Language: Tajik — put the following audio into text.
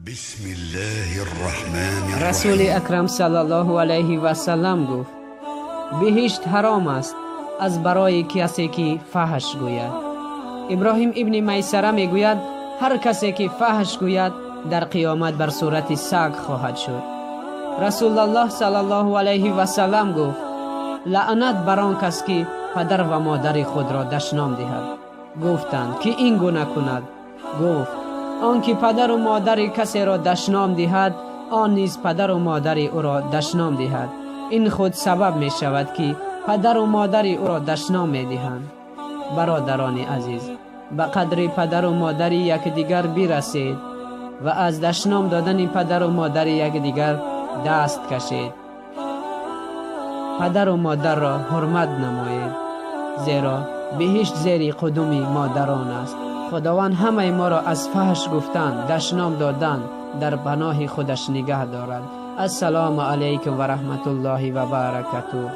بسم الله الرحمن Расули الرحيم. Акрам саллаллоҳу алайҳи васаллам гуфт: биҳишт ҳаром аст аз барои касе ки фаҳш гӯяд. Иброҳим ибни Майсара мегӯяд: ҳар касе ки фаҳш гӯяд, дар қиёмат бар сурати саг хоҳад шуд. Расулаллоҳ саллаллоҳу алайҳи васаллам гуфт: лаънат бар он кас ки падар ва модари худро дашном диҳад. Гуфтанд: ки ин гуна кунад? Гуфт: он ки падару модари касеро дашном диҳад, он низ падару модари ӯро дашном диҳад. Ин худ сабаб мешавад, ки падару модари ӯро дашном медиҳанд. Бародарони азиз, ба қадри падару модари якдигар бирасед ва аз дашном додани падару модари якдигар даст кашед. Падару модарро ҳурмат намоед, зеро биҳишт зери қудуми модарон аст. Худованд ҳамаи моро аз фаҳш гуфтан, дашном додан дар паноҳи худаш нигаҳ дорад. Ассалому алайкум ва раҳматуллоҳи ва баракатуҳ.